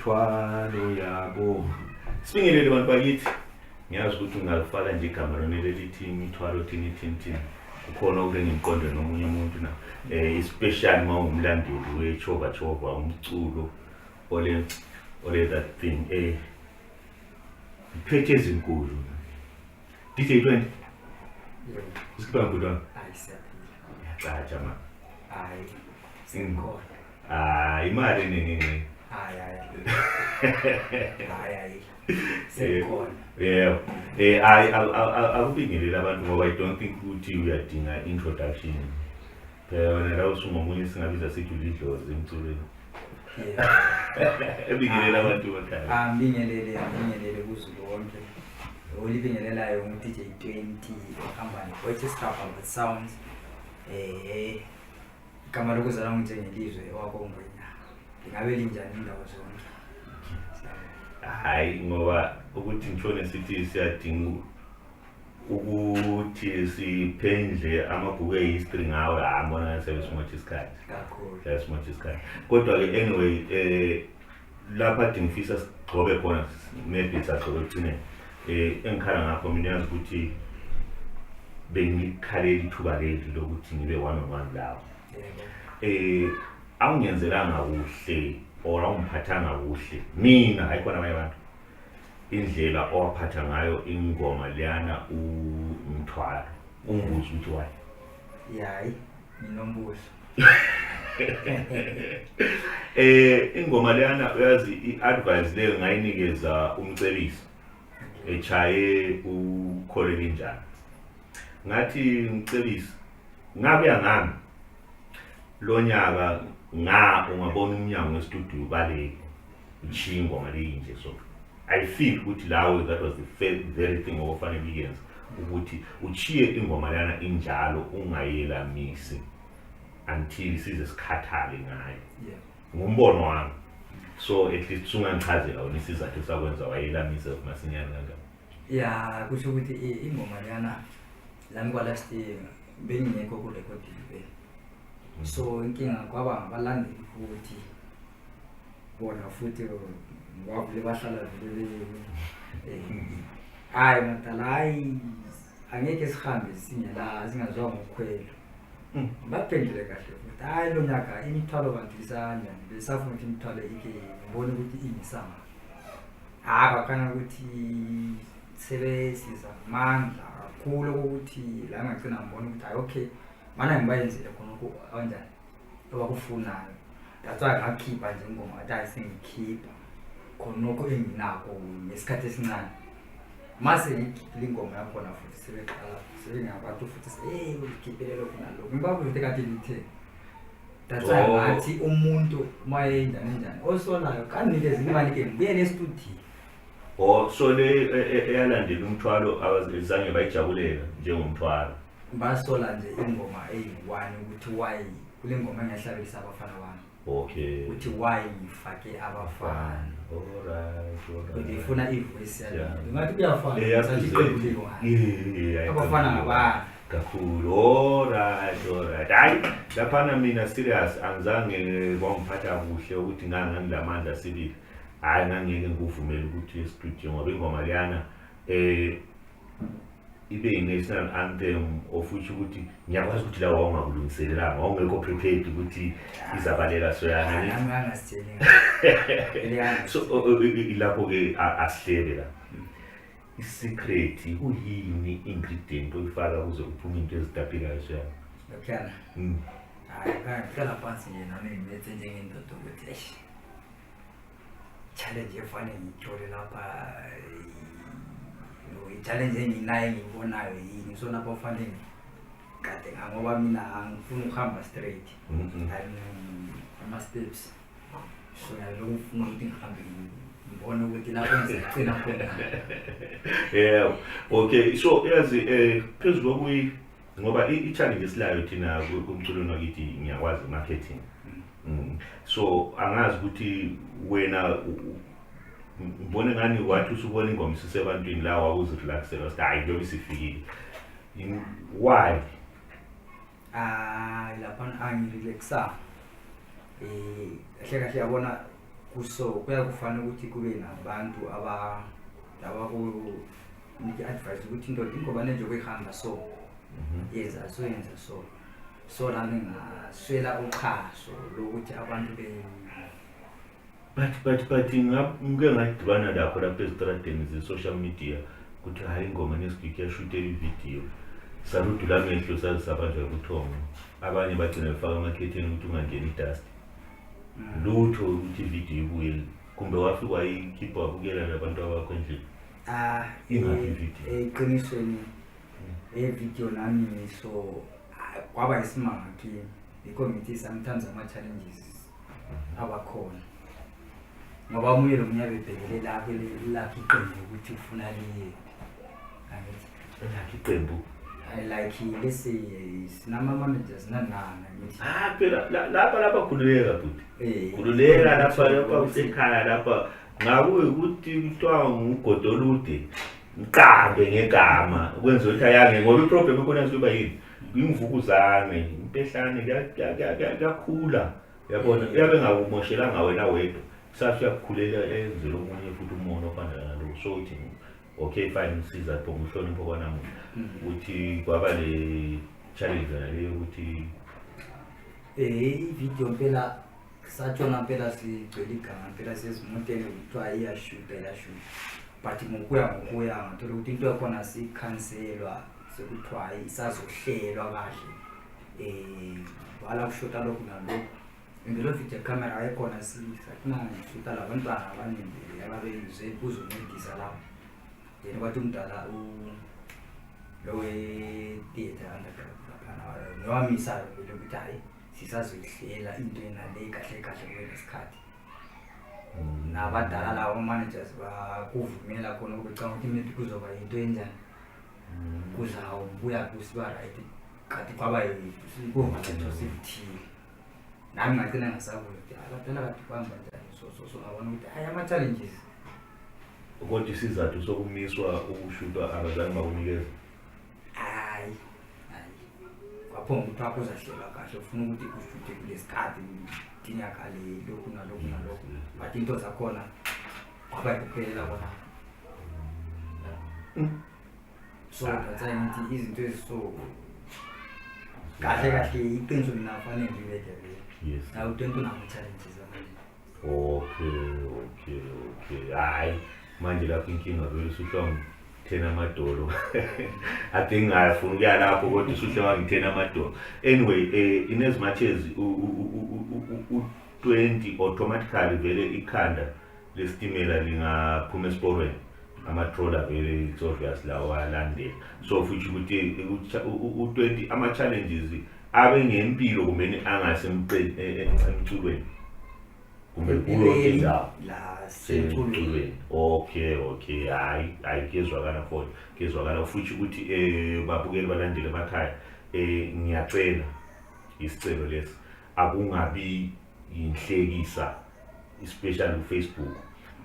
Imithwalo yabo. Sibingelele bantu bakithi. Ngiyazi ukuthi ungalifaka nje igama lona lelithi imithwalo thini thini thini. Kukhona okuke ngiqonde nomunye umuntu na. Especially uma ungumlandeli wechova chova umculo ole that thing phethe ezinkulu. DJ 20. Isikhipha nkulu. Hayi, siyaphila. Yacaca ma. Hayi. Sikhona. Ah, imali eningi ngi. Hayi hayi. Hayi hayi. Sikhona. Yebo. Hayi, akubingeleli abantu ngoba I don't think ukuthi uyadinga introduction. Phela wena la usungomunye singabiza sithi ulidlozi emculweni. Ebingelela abantu bakhaya. Angibingelele, angibingelele kuZulu wonke. Olibingelelayo ngu-DJ 20 ohamba ne-Orchestra Bamboo Sounds. Igama lokuzalwa nginjengelizwe wakongwenya. Lingabe linjani indawo zonke? Hayi, ngoba ukuthi ngishone sithi siyadinga ukuthi siphendle amabhuku e-history ngawe, hayi, ngibona ngathi siyabe simosha isikhathi. Kakhulu. Siyabe simosha isikhathi. Kodwa-ke anyway, lapha ade ngifisa sigxobe khona, maybe sagxobe ekugcineni. Engikhala ngakho mina, yazi ukuthi bengikhalela ithuba leli lokuthi ngibe one on one lawo. Awungenzelanga kuhle or awungiphathanga kuhle mina, hayi khona abanye abantu, indlela owaphatha ngayo ingoma leyana umthwalo, ungibuza ukuthi why. Yayi, nginombuzo. Ingoma leyana, uyazi, i-advice leyo ngayinikeza umcebisi echaye ukhole linjani. Ngathi, "Mcebisi, ngabuya ngami lo nyaka nga ungabona umnyango westudio ubaleke uchiye ingoma leyi nje." So I feel ukuthi lawe that was the very thing okufanele uyenze, ukuthi uchiye ingoma lana injalo, ungayelamisi until size sikhathale ngayo. Ngumbono wami. So at least sungangichazela wena isizathu esakwenza wayelamisa masinyane kangaka. Ya, kusho ukuthi ingoma leyana lami kwa last year bengingekho ku recording vele. So inkinga kwaba ngabalandeli futhi bona futhi bavele bahlala vele hayi madala, hayi, angeke sihambe singela singazwa ngokhwelo. Baphendule kahle futhi, hayi, lo nyaka imithwalo bantu isanjani, besafuna ukuthi imithwalo ike ngibone ukuthi ingisama. Hayi, kwakhanya ukuthi sebesiza amandla kakhulu ukuthi la ngagcina ngibona ukuthi hayi, okay, mana ngibayenzele khonokho kanjani abakufunayo. That's why ngakhipha nje ingoma, ngathi hayi, sengikhipha khonokho enginakho ngesikhathi esincane. Mase ngikhiphile ingoma yakhona futhi sebeqala sebengabantu futhi hey, uzikhiphele lokhu nalokhu, ngibabuze ukuthi kade ngithe. That's why ngathi umuntu uma enjani njani osolayo kanikeze imali ke ngibuyele estudio. Oh, so le eyalandela umthwalo abazange bayijabulela njengomthwalo? Basola nje ingoma eyi-one, ukuthi why kule ngoma engahlabelisa abafana bami, ukuthi why ngifake abafana. Alright. Ngifuna i-voice yami. Ngathi kuyafana. Sathi iqembu liyi-one. Abafana ngabana. Kakhulu. Alright, hayi, laphana mina serious angizange kwangiphatha kuhle ukuthi ngangilamandla sibili. Hhayi, ngangeke ngikuvumele ukuthi uye studio ngoba ingoma leyana ibe i-national anthem, of which ukuthi ngiyakwazi ukuthi la wawungakulungiselelanga, wawungekho prepared ukuthi izabalela soyana. Nami ngangasitsheli. So ilapho-ke asihlele la i-secret, kuyini ingredient oyifaka kuze kuphume into ezidabhikayo soyana? Lokhuyana, hayi, ngihlala phansi nje nami ngimethe njengendoda ukuthi eish, challenge efanele ngiyithole lapha, i-challenge enginayo engiyibonayo yini. So lapho kufanele kade ngoba mina angifuni ukuhamba straight, ama-steps. So ngiyaloku ngifuna ukuthi ngihambe ngibone ukuthi lapho ngizagcina khona. Yebo, okay. So yazi, phezu kokuyi ngoba i-challenge esilayo thina kumculweni wakithi, ngiyakwazi, marketing. So angazi ukuthi wena ngibone ngani wathi usubona ingoma isisebantwini la wawuzirelaxela sithi hayi, njengoba isifikile. Why? Hayi, laphana angirelaxa kahle kahle, yabona. Kuso kuyakufanele ukuthi kube nabantu abakunika i-advice ukuthi indoda ingoba nje kuyihamba so yenza so yenza so so nami ngaswela uxhaso lokuthi abantu be But ngike ngadibana lakho lapha ezitradeni ze-social media ukuthi hhayi, ingoma nesigigi yashutela ividiyo, saludula amehlo, saze sabanjwa ubuthongo. Abanye bagcina befaka amakhetheni ukuthi ungangeni idust, lutho ukuthi ividiyo ibuye. Kumbe wafika wayikhipha, wabukela nabantu abakho endlini? Ah. Ingaphi ividiyo? Eqinisweni evidiyo nami so kwaba isimanga kimi. Yikho ngithi sometimes ama-challenges abakhona ngoba omunye nomunye abebhekele lakhe lakhe iqembu ukuthi ufuna liye, angithi? Elakhe iqembu? Like lesi sinama-managers nanana, ngithi. Ah, phela lapha khululeka bhuti. Khululeka lapha kusekhaya lapha. Ngakuye ukuthi kuthiwa ngugodo olude, mqambe ngegama ukwenza ukuthi ayange, ngoba iproblem ekhona kuba yini? Imvukuzane, impehlane, kuyakhula, uyabona, uyabe engakumoshelanga wena wedwa, kusasa uyakukhulela enzela omunye futhi umona ofana nalo. So uthi okay, fine, siza pho nguhlonipho kwanamuhla ukuthi kwaba le challenge yona leyo ukuthi Ividiyo mpela satshona mpela sigcwele igama mpela sezimoteni, kuthiwa iyashuta, iyashuta, but ngokuya ngokuya ngathola ukuthi into yakhona sikhanselwa, sekuthiwa hayi, isazohlelwa kahle, wala kushota lokhu nalokhu. And lo video camera ayikhona, safuna ngishuta labantwana abaningi ababeyuze kuzoncedisa lapho. Then kwathi umdala lo we-theatre underground laphana nowamisayo vele ukuthi hhayi, sisazoyihlela into enale kahle kahle kube nesikhathi. Nabadala labo managers bakuvumela khona ukubecanga ukuthi maybe kuzoba yinto enjani, kuzawubuya kusiba right, kanti kwaba kuvathetho sikuthile. Nami ngagcina ngasabuza ukuthi abadala kade kuhamba njani, so so so ngabona ukuthi hayi, ama-challenges. Kodwa isizathu sokumiswa ukushutwa abazange bakunikeza? Hayi hayi, kwaphonga ukuthi kuzahlelwa kahle, ufuna ukuthi kushuthe kulesikhathi dingakale lokhu nalokhu nalokhu, but into zakhona kwaba yikuphelela kona. So that's why ngithi izinto eziso kahle kahle, iqiniso mina fanele ngibeke vele. Nawe utento unama-challenges amaningi. Okay, hayi, manje lapho inkinga vele usuhle wangithena amadolo. Ade ngingafuni ukuya lapho, kodwa usuhle wangithena amadolo. Anyway, in as much as u-20 automatically vele ikhanda lesitimela lingaphuma esiporweni, amatrola vele it's obvious lawo ayalandela. So futhi ukuthi u-20 ama-challenges abe ngempilo kumbeni angasemculweni kumbe kuyo yonke indawo? La semculweni. Semculweni, okay, hayi hayi, kuyezwakala mfowethu, kuyezwakala futhi ukuthi babukeli, balandele emakhaya, ngiyacela, isicelo lesi akungabi yinhlekisa, especially ku-Facebook.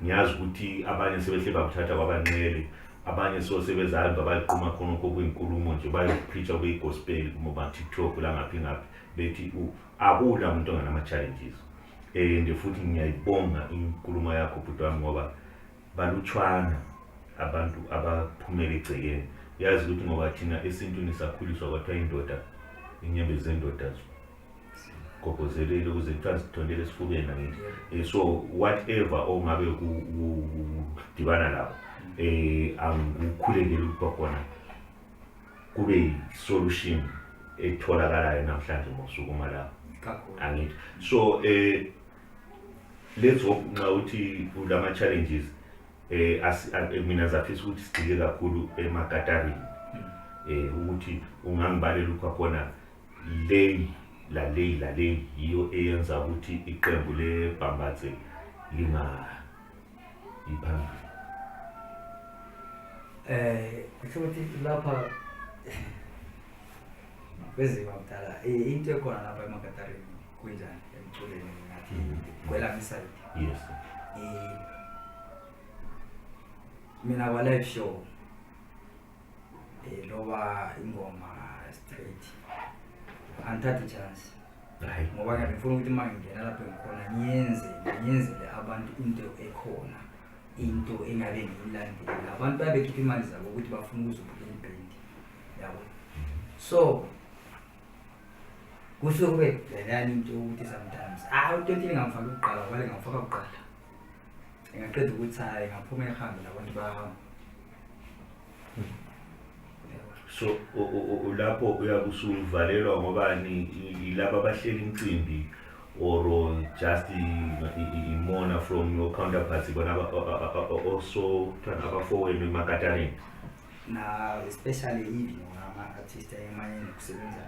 Ngiyazi ukuthi abanye sebehle bakuthatha kwabanxele, abanye so sebezahamba bayiquma khonokho kuyinkulumo nje, bayopreacha kuyi-gospel kuma-TikTok la ngaphi ngaphi, bethi akula muntu onganama-challenges. And futhi ngiyayibonga inkulumo yakho bhuti wami, ngoba balutshwana abantu abaphumela egcekeni. Yazi ukuthi ngoba thina esintwini sakhuliswa kwathiwa indoda, inyembezi zendoda gobhozelele ukuze kuthiwa zithontele esifubeni, angithi? So whatever ongabe kudibana lakho, angikukhulekeli ukuba khona kube yi-solution etholakalayo namhlanje mawusukuma lapho. Kakhulu. Angithi? So let's hope nxa uthi kulama challenges mina zafisa ukuthi sigxile kakhulu emakatarini, ukuthi ungangibalela ukho khona leyi la leyi la leyi yiyo eyenza ukuthi iqembu leBhambatse linga iphambili. Kusho ukuthi lapha kwezima mdala, into ekhona lapha emakatarini kunjani emculweni, ngathi kwelami iside. Mina kwa live show loba ingoma straight, angithathi chance. Hayi. Ngoba ngiyabe ngifuna ukuthi uma ngingena lapho ngikhona ngiyenze ngiyenzele abantu into ekhona, into engabe ngiyilandela. Abantu babekhipha imali zabo ukuthi bafuna ukuzobukela ibhendi, yabo. So kusuke kube leyani into yokuthi sometimes hayi u-20 ngingamfaki kuqala, wale ngamfaka kuqala, ngingaqeda ukuthi hayi ngaphuma ehambe labantu bayahamba. So lapho uyabe usuvalelwa ngoba yilaba abahleli imicimbi or just imona from your counterparts, bona also abafowenu emakataneni? Na especially even ama-artist ayemanye nokusebenza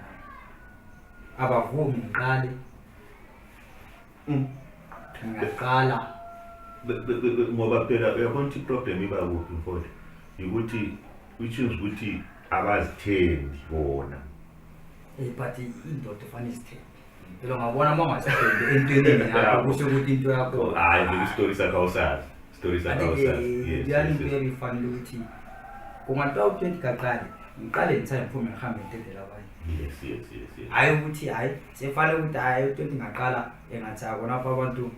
nabo abavumi ngiqale, ngingaqala. Ngoba phela uyabona ukuthi i-problem iba kuphi, mfowethu, ukuthi which means ukuthi abazithembi bona. But indoda ufanele izithembe phela. Ungabona uma ungazithembi entwenini yakho, kusho ukuthi into yakho Hayi vele, isitori sakho awusazi, isitori sakho awusazi. Yes. Yani yes, into yes. yabe ifanele ukuthi kungathiwa u-20 kaqale, ngiqale ngithaye, ngiphume, ngihambe ngidedele abanye. yes yes yes yes Hhayi ukuthi hhayi sefanele ukuthi hhayi u-20 ngaqala engathi akonapho abantu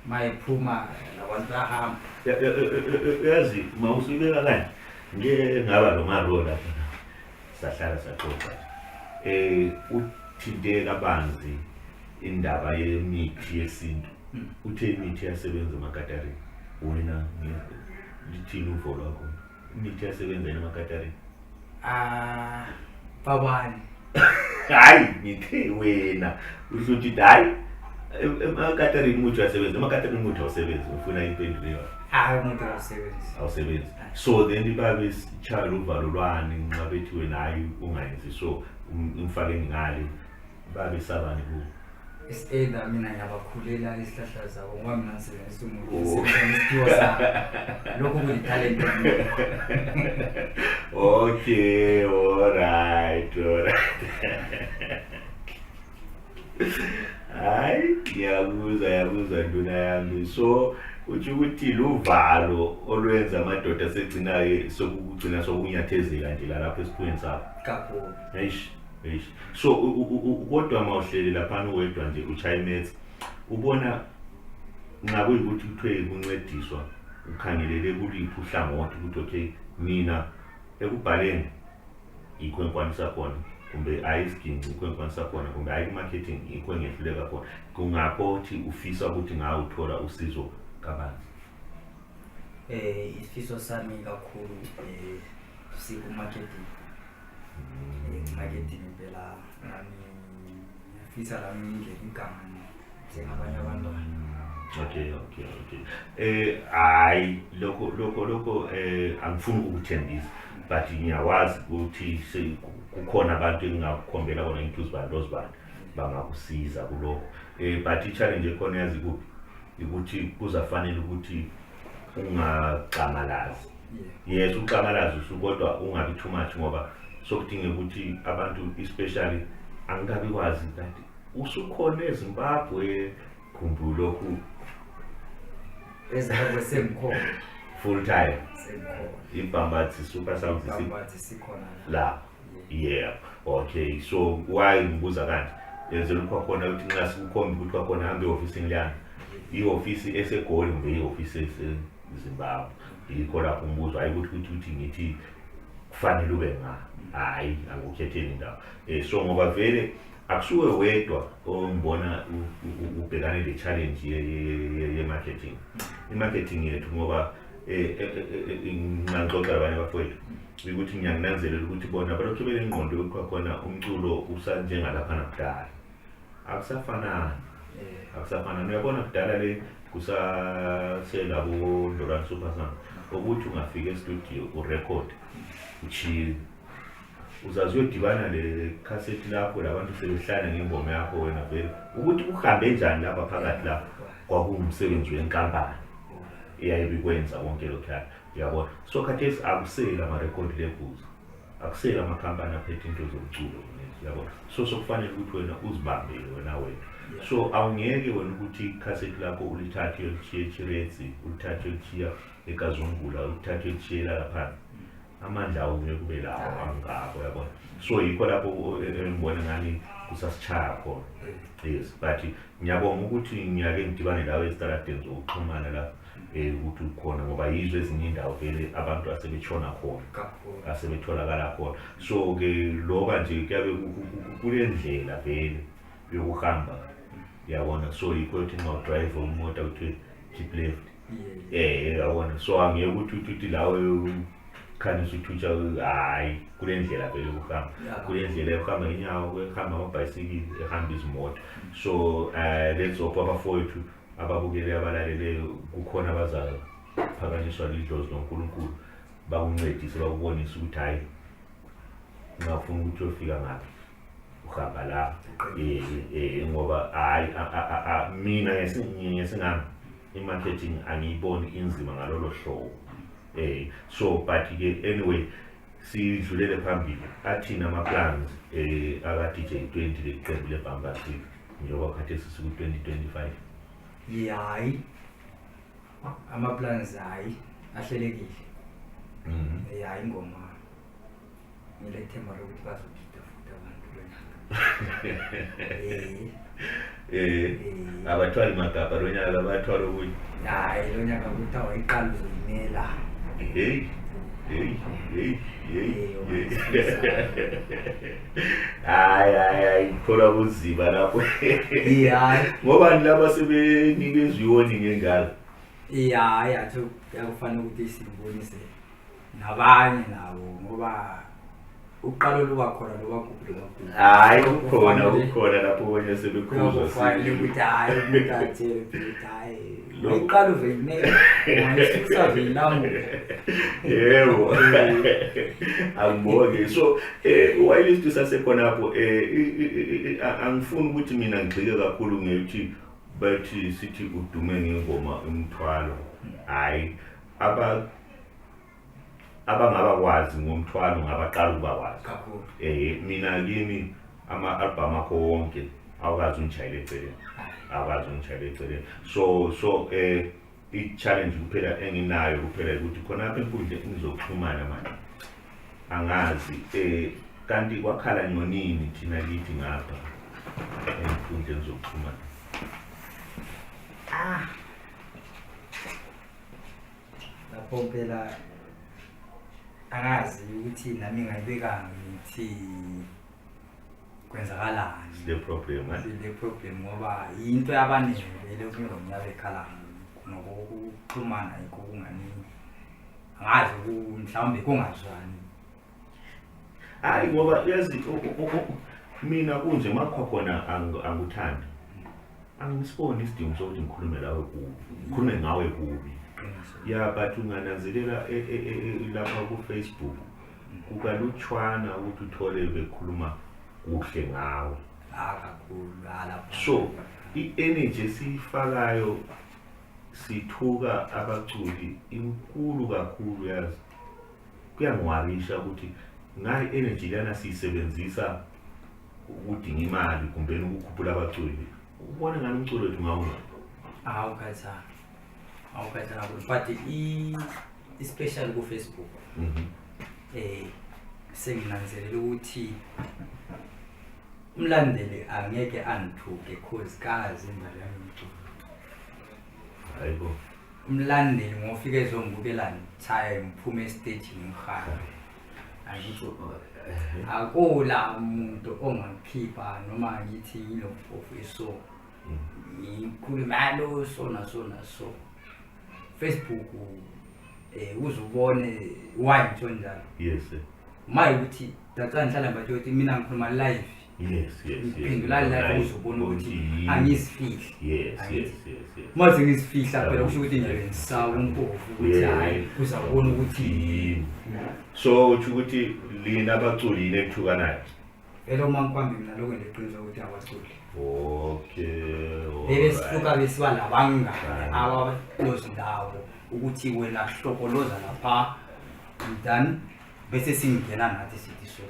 mayephuma labantu bayahamba. Uyazi, uma usuyibeka kanje, ngike ngaba nomaro lapha, sahlala saxoxa nje, uthinte kabanzi indaba yemithi yesintu. Uthe imithi iyasebenza emakatarini. Wena lithini uvo lwakho? Imithi iyasebenza yini emakatarini? Ah, babani? Hayi, ngithe wena usho ukuthi hayi, emakatarini umuthi uyasebenza, emakatarini umuthi awusebenzi. Ufuna impendulo yona? Hayi, umuntu awusebenzi. Awusebenzi. So then babe sitshaya uvalo lwani nxa bethi wena hayi ungayenzi so, umfakeni ngale, babe sabani kuwo? It's either mina ngiyabakhulela izihlahla zabo, ngoba mina ngisebenzisa umuthi. Oh. Ngisebenzisa isiphiwo sami, lokhu kulithalente. Okay, alright. Hayi, ngiyakuzwa, ngiyakuzwa, nduna yami. So utsho ukuthi luvalo olwenza amadoda segcina sokugcina sokunyathezeka nje lalapho esiphweni sakho? Kakhulu. Eish, eish. So kodwa mawuhleli laphana uwedwa nje uchaya imaths, ubona nxa kuyikuthi kuthiwe kuncediswa, ukhangelele kuliphi uhlangothi ukuthi okay, mina ekubhaleni yikho engikwanisa khona, kumbe hayi isiginci yikho engikwanisa khona, kumbe hayi ku-marketing yikho engehluleka khona, kungakho uthi ufisa ukuthi ngawe uthola usizo kabanzi? Isifiso sami kakhulu siku-marketing. Marketing impela nami ngiyafisa lami ngingene igama njengabanye abantwana. Okay. Hayi, lokho angifuni ukukuthembisa, but ngiyawazi ukuthi kukhona abantu engingakukhombela bona, ngithi uzibani lozibani bangakusiza kulokho. But i-challenge ekhona yazi kuphi? Ukuthi kuzafanele ukuthi ungagxamalazi. Yes, uxamalazi usu, kodwa ungabi too much, ngoba sokudinga ukuthi abantu especially angikabi kwazi kanti usukhona eZimbabwe, khumbula lokhu. EZimbabwe sengikhona. Full time? Sengikhona. Ibhambathi Super Sounds Bambathi sikhona la. La, yeah, okay. So why ngibuza kanje, yenzela ukuthi kwakhona ukuthi nxa sikukhomba ukuthi kwakhona hambe ehofisini liyana, ihofisi eseGoli kumbe ihofisi eseZimbabwe, yikho lapho umbuzo. Hayi ukuthi ngithi kufanele ube nga, hayi, angikukhetheli indawo. So ngoba vele akusuwe wedwa ongibona ubhekane le challenge ye-marketing, i-marketing yethu, ngoba nxa ngixoxa labanye abafowethu ukuthi ngiyanginanzelela ukuthi bona balokhu benengqondo yokuthi khona umculo usanjengalaphana kudala. Akusafanani. Akusafanani. Uyabona kudala le kusaselabo Ndolwane Super Sound, ukuthi ungafika e-studio urecord, uchiye, uzaze uyodibana le khasethi lapho labantu sebehlala ngengoma yakho wena. Vele ukuthi kuhambe njani lapha phakathi lapha kwakuwumsebenzi wenkampani eyayibikwenza konke lokhuyana, uyabona. So khathesi akuseli ama-record labels, akuseli amakhampani aphethe into zomculo, uyabona. So sokufanele ukuthi wena uzibambele wena wena. So awungeke wena ukuthi ikhasethi lakho ulithathe uyolishiya eChiredzi, ulithathe uyolishiya eKazungula, ulithathe uyolishiye lapha. Amandla awo ngeke ube lawo angako, yabona. So yikho lapho engibona ngani kusasishaya khona. Yes, but ngiyabonga ukuthi ngiyake ngidibane lawe ezitaladeni zokuxhumana la, ukuthi ukhona, ngoba yizo ezinye indawo vele abantu asebetshona khona, asebetholakala khona. So ke loba nje kuyabe kule ndlela vele yokuhamba, yabona. So yikho ukuthi nxa udrive umota kuthiwe keep left, yabona. So angeke ukuthi uthi lawe khanyisa uthutsha, hayi, kule ndlela vele yokuhamba, kule ndlela yokuhamba ngenyawo, kuhamba amabhayisikili, ehamba izimoto. So let's hope abafowethu ababukele, abalaleleyo, kukhona abazaphakanyiswa lidlozi loNkulunkulu, bakuncedise, bakubonise ukuthi hayi, nxa ufuna ukuthi uyofika ngaphi, uhamba la, ngoba hayi, mina ngesingami i-marketing angiyiboni inzima ngalolo hlobo. So but ke anyway, sidlulele phambili. Athini ama-plans aka DJ 20 leqembu le-Bamba njengoba khathesi siku-2025? Hayi, ama-plans, hayi, ahlelekile. Ya, ingoma ngilethemba lokuthi bazogida futhi abantu lo nyaka. Abathwali magabha lo nyaka, bathwala okunye. Hayi, lo nyaka kuthiwa iqala uzoyimela. Hey hey hey hey! Hayi hayi hayi, thola kunzima lapho. Hayi. Ngoba laba sebenikezwe i-warning engaka. Ya, hayi, athi kuyakufanele ukuthi sibonise nabanye nabo, ngoba uqalo luba khona loba kuphi loba kuphi. Hayi, kukhona, kukhona lapho bonye sebekhuzwa. Kuyakufanele ukuthi hayi, umuntu atshele ukuthi hayi, uyiqala uzoyimela, ungayisusa uzoyilamula. Yebo, angibonge. So while sisasekhonapho, angifuni ukuthi mina ngigxile kakhulu ngethi bathi sithi udume ngengoma umthwalo. Hayi, aba abangabakwazi ngomthwalo ngabaqala ukubakwazi kakhulu. Mina kimi ama-album akho wonke awukazi ungishayele eceleni, awukazi ungishayele eceleni. So i-challenge kuphela enginayo kuphela ukuthi khonapha enkundleni ngizoxhumana manje, angazi kanti kwakhala nyonini thina kithi ngapha enkundleni zokuxhumana. Ah, lapho phela angazi ukuthi nami ngayibeka ngithi kwenzakalani. Sile problem, eh? Sile problem, ngoba yinto yabaningi vele kwingoma bekhala nokuxhumana, yikho kungani angazi mhlawumbe kungazwani. Hayi, ngoba yazi mina kunje makho khona angikuthandi, angisiboni isidingo sokuthi ngikhulume lawe kubi, ngikhulume ngawe kubi. Qiniso. Ya, but ungananzelela lapha ku-Facebook kukalutshwana ukuthi uthole bekhuluma kuhle ngawe. Ah, kakhulu. Ah, lapho. So i-energy esiyifakayo sithuka abaculi inkulu kakhulu, yazi. Kuyangiwarisha ukuthi ngayi energy lana siyisebenzisa ukudinga imali kumbeni ukukhuphula abaculi. Ubone ngani umculo wethu ngawunga? Awukhathanga, awukhathanga kakhulu, but i-special ku-Facebook, senginanzelela ukuthi umlandeli angeke angithuke cause kazi imbali yami yomculo. Hayibo! Umlandeli ngofika ezongibukela ngithaya, ngiphume estejini ngihambe, angithi akula muntu ongakhipha noma ngithi yilo mfofu eso, ngikhulume alo so naso naso Facebook, uzubone why ngitsho njalo. Maye ukuthi that's why ngihlala ngibatshela ukuthi mina ngikhuluma live, ngiphendula live, uzobona ukuthi angizifihli. Angithi. Uma sengizifihla phela kusho ukuthi ngiyabe ngisaba umpofu ukuthi hhayi, uzabona ukuthi Yini. So utsho ukuthi lina abaculi yini ekuthukanayo? Vele uma ngikwambi mina lokho ngineqiniso ukuthi abaculi Okay. Bebe sihluka besiba labangane abaclose ndawo, ukuthi wena hlokoloza lapha then bese singena nathi sithi so.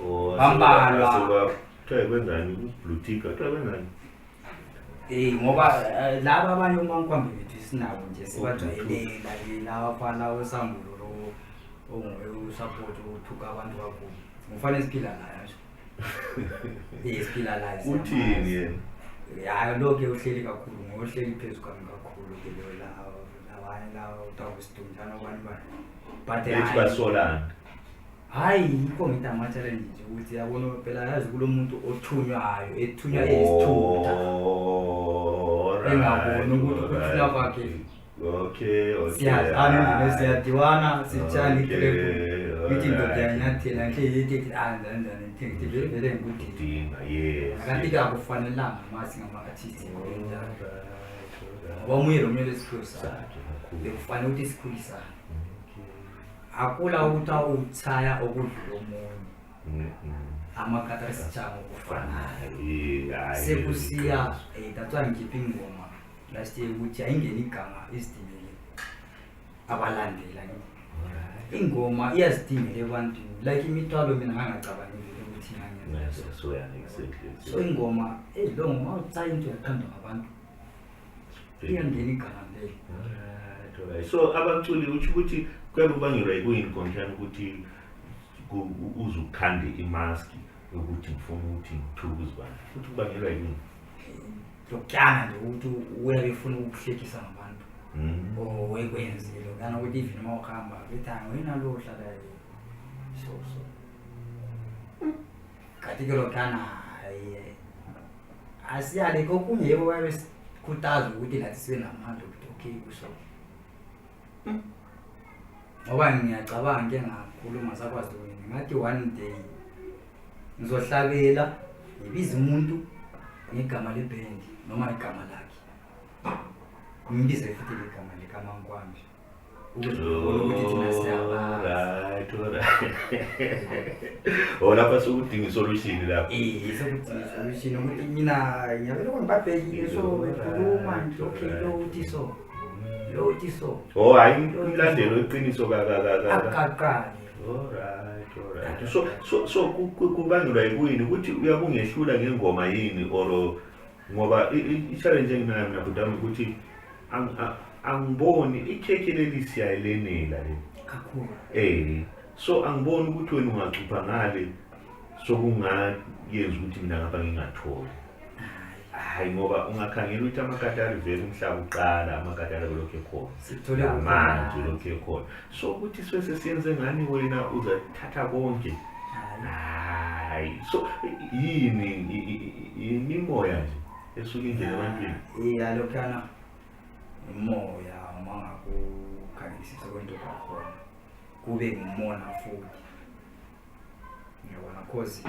Oh, Bambalwa. Kuthiwa kwenzani blue tick? Kuthiwa kwenzani? Ngoba laba abanye uma ngikwambi bethu sinabo nje, sibajwayele like laba fana osambulo lo onguye. Usupport uthuka abantu kakhulu, ngufane siphila naye nje. Siphila naye. Uthini yena? Ya, lokho uhleli kakhulu, ngohleli phezu kwami kakhulu ke lo labanye lawa kuthiwa kusidunjana bani bani, but Bethi hhayi. Basolana. Hayi, yikho ngithi ama-challenge nje ukuthi yabona phela, yazi kulo muntu othunywayo, ethunywa eyisithutha, engaboni ukuthi ukuthunywa kwakhe. Siyazana endlini, siyadiwana, sitshana itrep, ngithi indoda yanyathela nhle yithi anjani njani, ngithi vele vele ngikudinga. Dinga, yes. Kanti-ke akufanelanga ma singama-artist enjalo, ngoba omunye nomunye lesiphiwo sakhe. Sakhe kakhulu. Bekufanele ukuthi sikhulisane, akula ukuthi awuthaya okudlula omunye. Amakatara sitshaya ngokufanayo. Hayi, Sekusiya that's why ngikhiphe ingoma last year ukuthi ayingeni igama izidingele abalandela. Ingoma iyazidingela ebantwini, like imithwalo mina ngangacabangi vele ukuthi ngangenza. Yes, so yeah, exactly. So ingoma ezilongo uma utsaya into yathandwa ngabantu, iyangena igama vele. Alright. So abaculi, utsho ukuthi kuyabe kubangelwa yikuyini konhlani ukuthi uze ukhande imaski yokuthi ngifuna ukuthi ngithuke uzibani, futhi kubangelwa yikuyini? Lokuyana nje ukuthi uyabe efuna ukuhlekisa ngabantu or wekwenzile lokuyana ukuthi even uma ukuhamba bethi, "Hayi, wena lo uhlala so so." Kanti ke lokhuyana, hayi, asiyale kokunye. Yebo, bayabe sikhuthaza ukuthi nathi sibe namandla ukuthi okay kuso, ngoba ngiyacabanga ngike ngakhuluma sakwazi wena, ngathi one day ngizohlabela ngibize umuntu ngegama lebhendi noma igama lakhe, ngimbize futhi legama likaMankwambi ukuze ubone ukuthi thina siyabazi. Alright. Oh, lapha sokudinga isolution lapha. Sekuthi solution ukuthi mina ngiyabe lokho ngibabhekile, so bekhuluma nje, okay, lo uthi so, lo uthi so. Oh, hayi, umlandelo iqiniso ka ka ka ka. Akaqali. Alright. So kubangelwa yikuyini ukuthi uyabungehlula ngengoma yini, or ngoba i-challenge enginayo mina budami ukuthi angiboni ikhekhe leli siyayilenela le. Kakhulu. So angiboni ukuthi wena ungacupha ngale sokungayenza ukuthi mina ngapha ngingatholi. Hayi, ngoba ungakhangela ukuthi amakatari vele umhlaba uqala, amakatari belokhu ekhona. Sithole. Manje lokhu ekhona, so ukuthi sibe siyenze ngani wena uzathatha konke? Hayi. Hayi, so yini imimoya nje esuke ingene ebantwini? Iya, lokhuyana umoya, uma ngakukhangelisisa kwento kwakhona kube ngumona futhi, ngiyabona, cause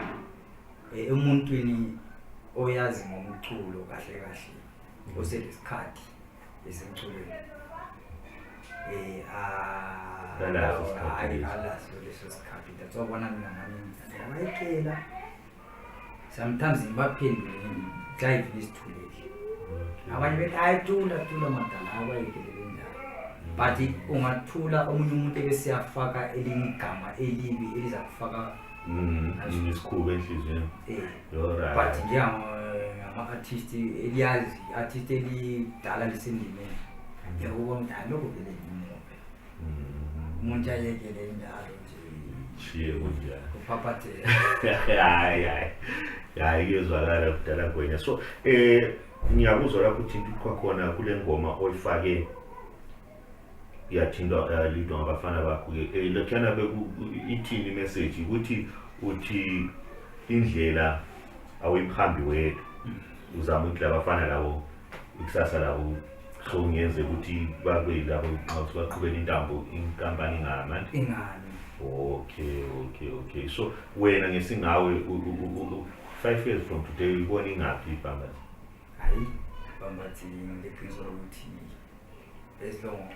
emuntwini oyazi ngomculo kahle kahle, oselesikhathi esemculweni, Kalazi isikhathi hayi, lesi. Alazi leso sikhathi. That's why bona mina nami ngiyabayekela sometimes, ngibaphendule xa ivile isithulele. Abanye bethi, "Hayi, thula, thula madala," abayekele kanjalo, but ungathula omunye umuntu ebesiyafaka elinye igama elibi eliza kufaka Isikhuba enhliziyweni. But njengama-artist eliyazi, i-artist elidala lisendimeni, ngiyakubona ukuthi hayi, lokho vele ngimobe umuntu ayekele njalo nje. Shiye kunjalo. Kuphaphatheka. Hayi, hayi, hayi, kuyezwakala kudala kwena. So ngiyakuzwa lapho uthinta kwakhona kule ngoma oyifake, iyathintwa lidwa ngabafana bakho-ke, lokhuyana beku ithini imessage ukuthi uthi indlela awuyiphambi wedwa, uzama ukuthi labafana labo ikusasa labo, so kungenzeka ukuthi babe labo nxa baqhubela intambo inkampani ingami. Ingani. Okay, so wena ngesingawe 5 years from today uyibona ingaphi iBhambathi? Hayi, Bhambathi ngileqiniso lokuthi as long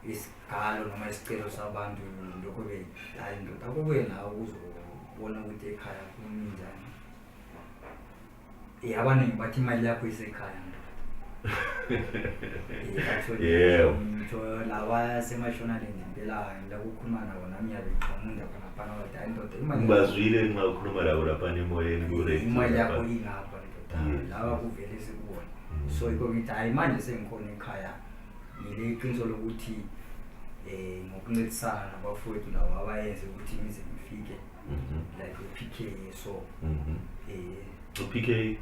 isikhalo noma isicelo sabantu lokho be, hayi ndoda, akubuye nawe uzobona ukuthi ekhaya kumi njani. Abaningi bathi imali yakho isekhaya ndoda. Ngitho laba semashonaland impela ngila kukhuluma nabo nami, ngiyabe ngiqhamunda khona bathi, "Hayi ndoda, imali yakho- Ngibazwile nxa ukhuluma labo laphana emoyeni ku-radio imali yakho lapha. ingapha ndoda." Laba kuvele sikubona. So yikho ngithi hayi, manje sengikhona ekhaya, ngile iqiniso lokuthi Ngokuncedisana nabafowethu labo abayenze ukuthi ngize ngifike, like u-PK so. U-PK,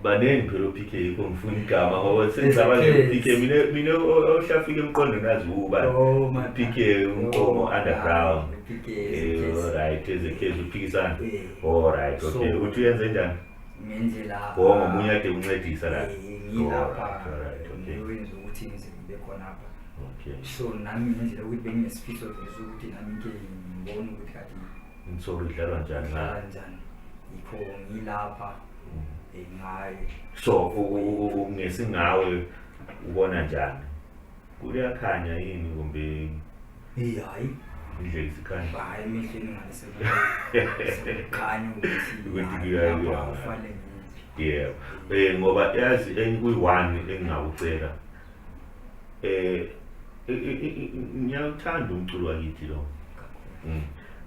baningi phela u-PK, yikho ngifuna igama ngoba sengicabanga u-PK mina ohlafika emqondweni azi ubani. Oh man. PK uNkomo underground. PK. Alright, ezekhezi uphikisana. Alright, okay. Uthi uyenze njani? Ngendlela. Oh, ngomunye ade uncedisa la. Ngilapha. Alright, okay. Ngiwenza ukuthi ngize ngibe khona apha. Okay. So nami ngendlela ukuthi benginesifiso vele sokuthi nami ngike ngibone ukuthi kade Insolo idlalwa njani idlala la? kanjani, yikho ngilapha ngayo. So ngesingawe ubona njani? Kuyakhanya yini kumbe Hayi. indlela isikhanya? Hayi, emehlweni ngale sekukhanya ukuthi Ukuthi hayi, kuya- lapha kufanele ngenze. Yebo. Ngoba yazi enye kuyi-one engingakucela. Ngiyawuthanda umculo wakithi lo. Kakhulu.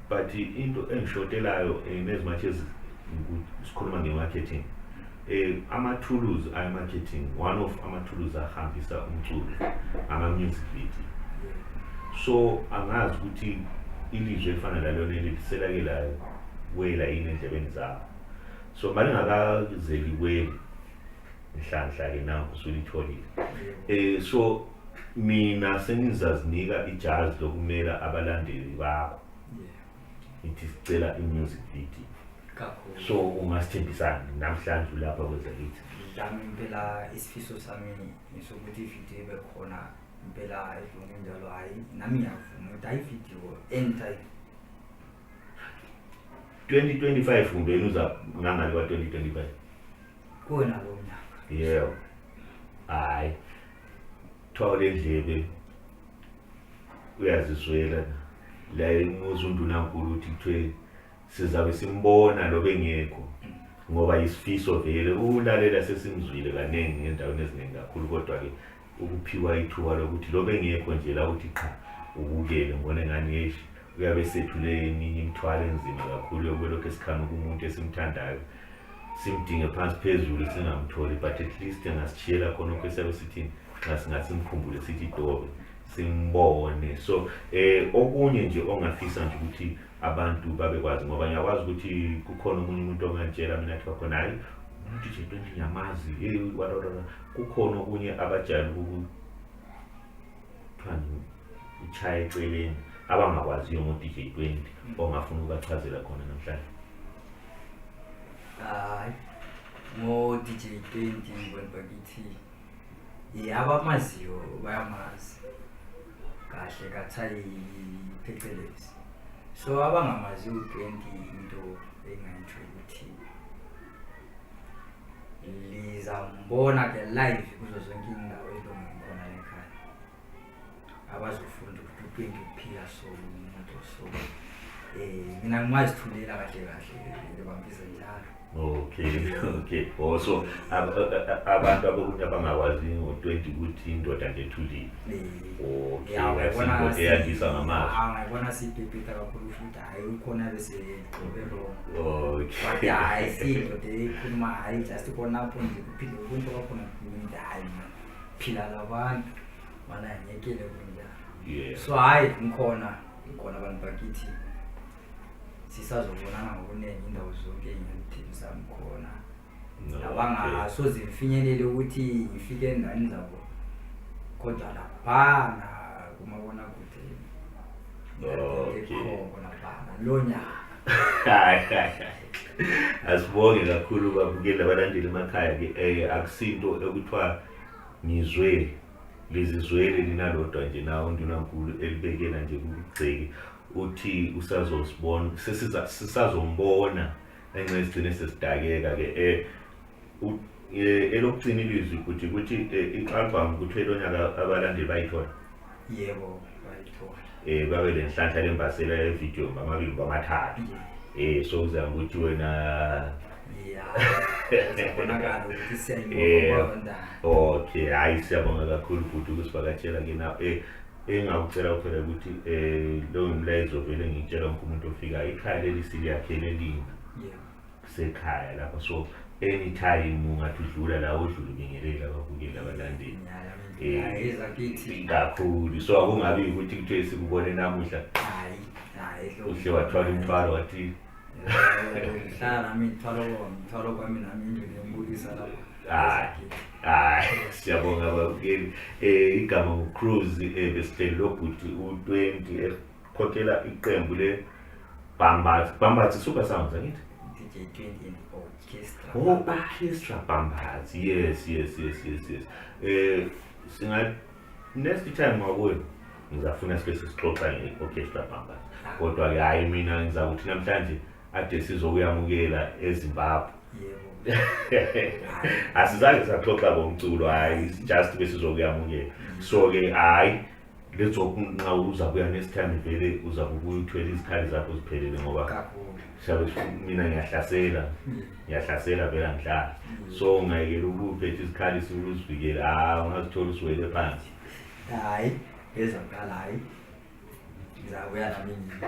But into engishotelayo, as much as sikhuluma nge-marketing, ama-tools aye-marketing, one of ama-tools ahambisa umculo ama-music video. So angazi ukuthi ilizwe elifana lalona eliselake la wela yini endlebeni zabo. So malingakazeli weli nhlanhla-ke nawo usulitholile. So mina sengizazinika ijazi lokumela abalandeli bakho. Ngithi sicela i-music video. Kakhulu. So ungasithembisani namhlanje ulapha kwezakithi? Lami impela isifiso sami ngisokuthi ividiyo ibe khona impela edlonge njalo. Hhayi, nami ngiyavuma ukuthi hayi, ividiyo anytime. 2025 kumbe yena uza ngangale kwa-2025? Kuwona lo nyaka. Yebo, hhayi, thwala lendlebe uyazizwela la imuzi undunankulu ukuthi kuthiwe sizabe simbona lo bengekho ngoba isifiso vele ulalela sesimzwile kaningi ngendaweni eziningi kakhulu, kodwa-ke ukuphiwa ithuba lokuthi lo bengekho nje la uthi qha ubukele ngibone ngani yesh uyabe sethule eminye imithwalo enzima kakhulu yokuba lokhu esikhanuka umuntu esimthandayo simdinge phansi phezulu singamtholi, but at least engasitshiyela khonokho esiyabe sithi nxa singathi simkhumbule sithi dobe simbone. So okunye nje ongafisa nje ukuthi abantu babekwazi, ngoba ngiyakwazi ukuthi kukhona omunye umuntu ongantshela mina athi khona hayi umuntu nje 20 ngiyamazi, hey wala wala, kukhona okunye abajayele ukuthiwa ichaya eceleni abangakwaziyo ngo-DJ 20 ongafuna ukubachazela khona namhlanje? Hayi, ngo-DJ 20 bantu bakithi, abamaziyo bayamazi kahle kathayi phecelezi. So abangamaziyo u-20, into engayitsho ukuthi lizambona ke live kuzo zonke indawo elonge khona ekhaya, abazofunda ukuthi u-20 uphila so umuntu so mina ngimazithulela kahle kahle libambisa njalo. Okay, oh, so abantu abokunye abangakwazi ngo-20 ukuthi indoda nje ethulile. Okay, asindoda eyandisa ngamazwi. Ngayibona siyipepeta kakhulu futhi hhayi ukhona bese gxobe wrong. Okay. But hhayi, siyindoda ekhuluma, hhayi, just khonapho nje kuphinde ubuntu bakhona kumuntu, hhayi man, phila labantu mana ngiyekele kunjalo. So hhayi, ngikhona abantu bakithi, sisazobonana ngokuningi indawo zonke engiyalithembisa ngikhona. No, okay. Labangasoze ngifinyelele ukuthi ngifike endaweni zabo, kodwa laphana kumabonakude khona laphana lo nyaka. Hayi, hayi, hayi. Asibonge kakhulu babukeli abalandeli emakhaya ke, akusinto ekuthiwa ngizwe lizizwele linalodwa nje na undunankulu elibekela nje kugceke uthi usazosibona sesiza sisazombona enxe sigcine sesidakeka ke elokugcina ilizwi ukuthi i-album kuthiwe lonyaka abalandeli bayithola. Yebo, bayithola. Babe lenhlanhla lembasela yevideo bamabili bamathathu. So kuzama ukuthi wena Ya, kuzabonakala ukuthi siyayibona. Okay, hayi, siyabonga kakhulu futhi ukusivakatshela ke na engakucela kuphela ukuthi lo ngumlayezo vele ngitshela wonke umuntu ofikayo, ikhaya leli siliyakhele lina. Yebo. Kusekhaya lapha, so Anytime ungathi udlula la udlula ubingelela ababukeli abalandeli. Hayi ezakithi. Kakhulu. So akungabi ukuthi kuthiwe sikubone namuhla. Hayi, hayi. Uhle wathwala umthwalo wathi Hlala nami ngithwalo ngithwalo kwami nami endlini yembulisa lapha. Hayi. Hayi, siyabonga babukeli. Igama nguCruz besihleli lo bhuti u20 ekhokhela iqembu le Bambathi. Bambathi Super Sounds angithi? DJ 20 and Orchestra. Oh, Orchestra Bambathi. Yes, yes, yes, yes, yes. Singa next time wakuwe ngizafuna sibe sisixoxa nge-Orchestra Bambathi. Kodwa ke hayi mina ngizakuthi namhlanje ade sizokuyamukela eZimbabwe. Yebo. Asizange saxoxa ngomculo hayi just besizokuyamukela. So ke hayi let's hope nxa uzabuya next time vele uzakubuya uthwele izikhali zakho ziphelele ngoba Kakhulu. siyabe mina ngiyahlasela ngiyahlasela vele angihlali so ungayekela ukuphetha izikhali uzivikele ah ungazithola usiwele phansi. Hayi, ezaqala hayi. Ngizabuya nami ngike.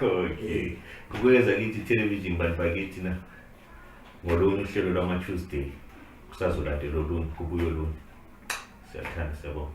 Okay, kukweza kithi television bantu bakithi na ngolunye uhlelo lwama-Tuesday kusazolandela olunye kubuye olunye. Siyathanda, siyabonga.